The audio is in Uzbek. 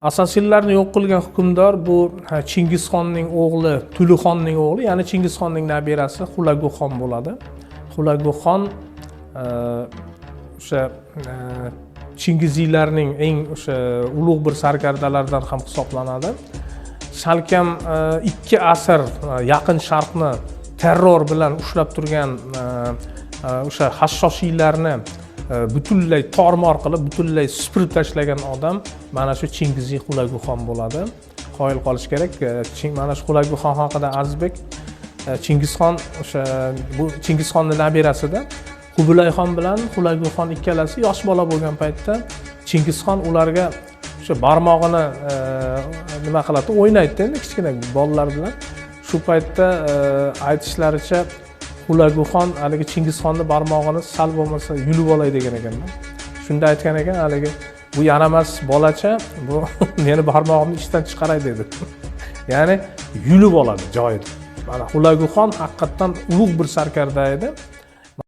Asasinlarni yo'q qilgan hukmdor bu Chingizxonning o'g'li, Tuluxonning o'g'li, ya'ni Chingizxonning nabirasi Xulaguxon bo'ladi. Xulaguxon o'sha Chingiziylarning eng o'sha ulug' bir sarkardalaridan ham hisoblanadi. Salkam 2 asr Yaqin Sharqni terror bilan ushlab turgan o'sha hashshoshiylarni butunlay tormor qilib, butunlay supurib tashlagan odam mana shu Chingiziy Xulaguxon bo'ladi. Qoyil qolish kerak. Mana shu Xulaguxon haqida Azizbek, Chingizxon o'sha bu Chingizxonni nabirasida Qubilayxon bilan Xulaguxon ikkalasi yosh bola bo'lgan paytda Chingizxon ularga o'sha barmog'ini nima qiladi, o'ynaydi endi kichkina bolalar bilan. Shu paytda aytishlaricha Xulaguxon haligi Chingizxonni barmog'ini sal bo'lmasa yulib olay degan ekanda. Shunda aytgan ekan haligi, bu yaramas bolacha, bu meni barmog'imni ishdan chiqaray dedi. Ya'ni yulib oladi joyida. Mana Xulaguxon haqiqatdan ulug' bir sarkarda edi.